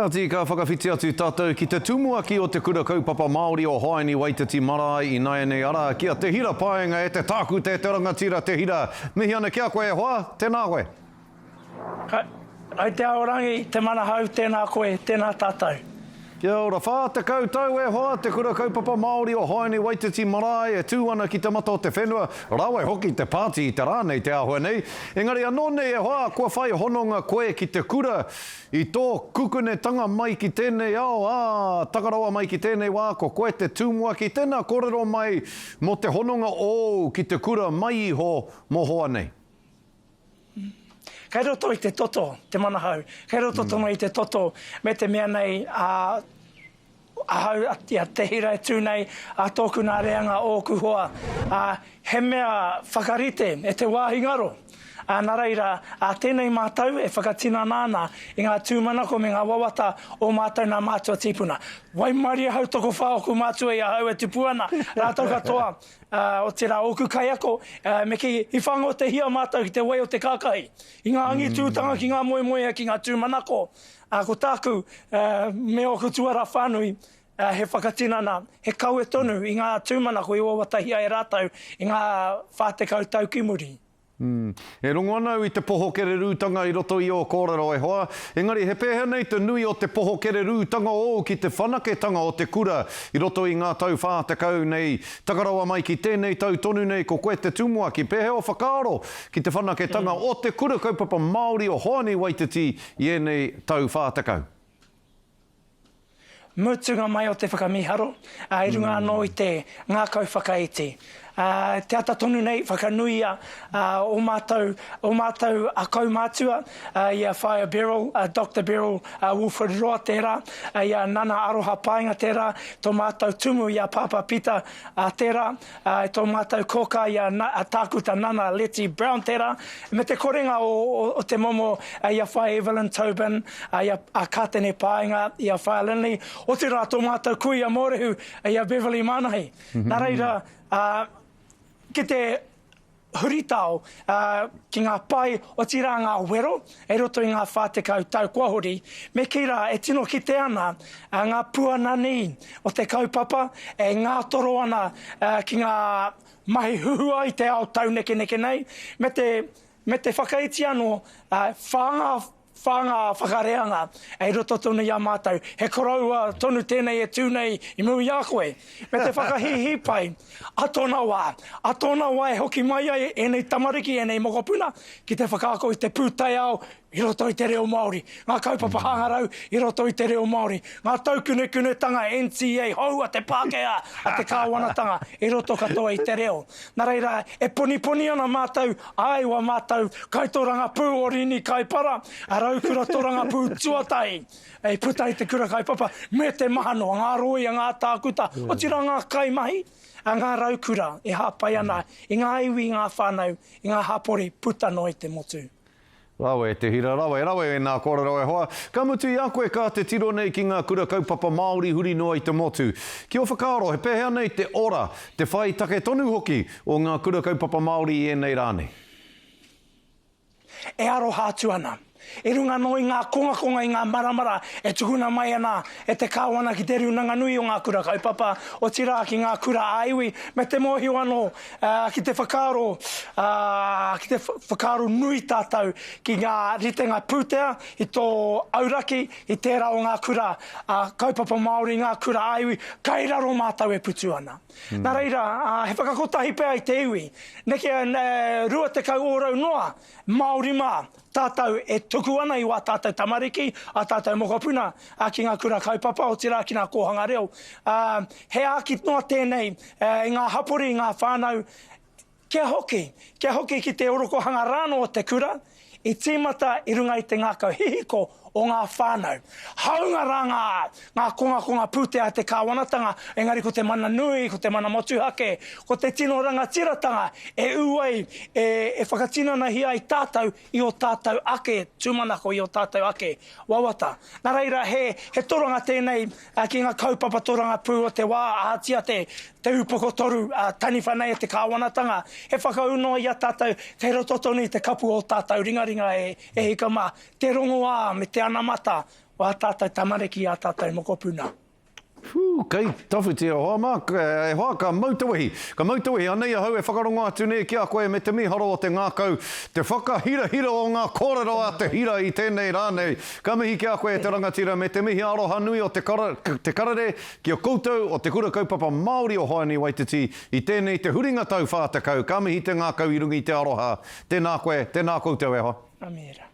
Kāti, ka whakawhiti atu tātou ki te tumuaki o Te Kura Kaupapa Māori o Hoani Waititi Marae ināianei arā, ki a Te Hira Paenga e te tākute, te rangatira Te Hira. Mihi ana ki a koe e hoa, tēnā koe. Kai te Ahorangi, Te Manahau, tēnā koe, tēnā tātou. Kia ora, 40 tau e hoa, Te Kura Kaupapa Māori o Hoani Waititi Marae e tū ana ki te mata o te whenua, rawe hoki te pāti i te rā nei te āhua nei. Engari anō nei e hoa, kua whai hononga koe ki te kura I tō kukunetanga mai ki tēnei ao, ā, taka rawa mai ki tēnei wā, ko koe te tumuaki, tēnā kōrero mai mō te hononga ōu ki te kura mai iho mohoa nei. Kei roto i te toto te manahau, kei roto tonu i te toto me te mea nei, ā, Ahau, i a Te Hira e tū nei, a tōku nā reanga ōku hoa, ā, he mea whakarite e te wāhi ngaro. Ā, nā reira, ā tēnei mātou e whakatinana ana i ngā tūmanako me ngā wawata o mātou nā mātua tīpuna. Waimarie ahau tokowhā ōku mātua i ahau e tupu ana, rātou katoa, ā, otirā ōku kaiako, ā, me kī, i whāngotehia mātou ki te wai o te kākahi, i ngā angitūtanga ki ngā moemoea ki ngā tūmanako, Ā, ko tāku, me ōku tuarā whānui, he whakatinana, he kawe tonu i ngā tūmanako i wawatahia e rātou i ngā 40 tau ki muri. Mm. E rongo ana au i te poho kererūtanga i roto i ō kōrero e hoa, engari he pēhea nei te nui o te poho kererūtanga ōu ki te whanaketanga o te kura i roto i ngā tau 40 nei, taka rawa mai ki tēnei tau tonu nei ko koe te tumuaki, pēhea ō whakaaro ki te whanaketanga o te Kura Kaupapa Māori o Hoani Waititi i ēnei tau 40. Mutunga mai o te whakamīharo, ā, i runga anō i te ngākau whakaiti. Ā, te ata tonu nei, whakanuia, ā, ō mātou, ō mātou a kaumātua, ā, i a Whaea Beryl, a Doctor Beryl Wolford Roa tērā, ā, i a Nana Aroha Paenga tērā, tō mātou tumu i a Pāpā Pita, ā, tērā, Ā, i tō mātou kōkā i a, a Tākuta Nana Letty Brown tērā, me te korenga o, o, o te momo i a Whaea Evelyn Tobin, i a, a Kātene Paenga, i a Whaea Linley, otirā tō mātou kuia mōrehu i a Beverly Manahi. Nā reira, ā, ki te huritao, ā, ki ngā pae, otirā ngā wero, i roto i ngā 40 tau kua hori, me kī rā e tino kite ana ngā puananī o te kaupapa e ngātoro ana ki ngā mahi huhua i te ao taunekeneke nei, me te, me te whakaiti anō, whānga Whānga whakareanga i roto tonu i a mātou. He koroua tonu tēnei e tū nei i mua i a koe. Me te whakahīhī pai, a tōna wā, a tōna wā e hoki mai ai ēnei tamariki, ēnei mokopuna ki te whakaako i te pūtaiao i roto i te reo Māori, ngā kaupapa hangarau i roto i te reo Māori, ngā taukunekunetanga NTA hou a te Pākehā, a te kāwanatanga i roto katoa i te reo. Nā reira, e poniponi ana mātou, āe wā mātou kaitorangapū o Rini Kaipara, a Raukura Torangapū tuatahi i puta i te Kura Kaupapa, me te maha noa, ngā rōia, ngā tākuta, otirā ngā kaimahi, a ngā raukura e hāpai ana i ngā iwi, i ngā whānau, i ngā hapori puta noa i te motu. Rawe te hira, rawe, rawe ēnā kōrero e hoa. Ka mutu i a koe ka te tiro nei ki ngā kura kaupapa Māori huri noa i te motu. Ki ō whakaaro, he pēhea nei te ora, te whai take tonu hoki o ngā kura kaupapa Māori i ēnei rā nei? E aroha atu ana. I runga anō i ngā kongakonga i ngā maramara e tukuna mai ana e te Kāwana ki Te Rūnanga Nui o ngā Kura Kaupapa, otirā ki ngā kura ā-iwi, me te mōhio anō ki te whakaaro, ki te whakaaro nui tātou ki ngā ritenga pūtea i tō auraki, i tērā o ngā kura kaupapa Māori, ngā kura ā-iwi, kai raro mātou e putu ana. Nā reira, he whakakotahi pea i te iwi, neke 20 ōrau noa Māori mā, tātou e tuku ana i wā tātou tamariki, ā tātou mokopuna ki ngā kura kaupapa, otirā ki ngā kōhanga reo. Ā, he āki noa tēnei i ngā hapori, i ngā whānau, kia hoki, kia hoki ki te orokohanga rānō o te kura, i tīmata i runga i te ngākau hihiko o ngā whānau. Hāunga rā ngā, ngā kongakonga pūtea a te kāwanatanga, engari ko te mana nui, ko te mana motuhake, ko te tino rangatiratanga e ū ai, e, e whakatinanahia ai tātou i ō tātou ake tūmanako, i ō tātou ake wawata. Nā reira, he, he toronga tēnei ki ngā kaupapa torangapū o te wā, ahatia te, te upoko toru taniwha nei e te kāwanatanga, he whakaū noa i a tātou kei roto tonu i te kapu o ō tātou ringaringa e, e hika mā, te rongoā me te anamata. o ā tātou tamariki, ā tātou mokopuna. Whū, kei tawhiti e hoa mā, e hoa, ka mau te wehi, ka mau te wehi, anei ahau e whakarongo atu nei ki a koe me te mīharo o te ngākau, te whakahirahira o ngā kōrero a te hira i tēnei rā nei. Ka mihi ki a koe e te rangatira me te mihi aroha nui o te kara, te karere ki a koutou o Te Kura Kaupapa Māori o Hoani Waititi i tēnei te huringa tau 40, ka mihi te ngākau i runga i te aroha. Tēnā koe, tēnā koutou e hoa. Ka mihi rā.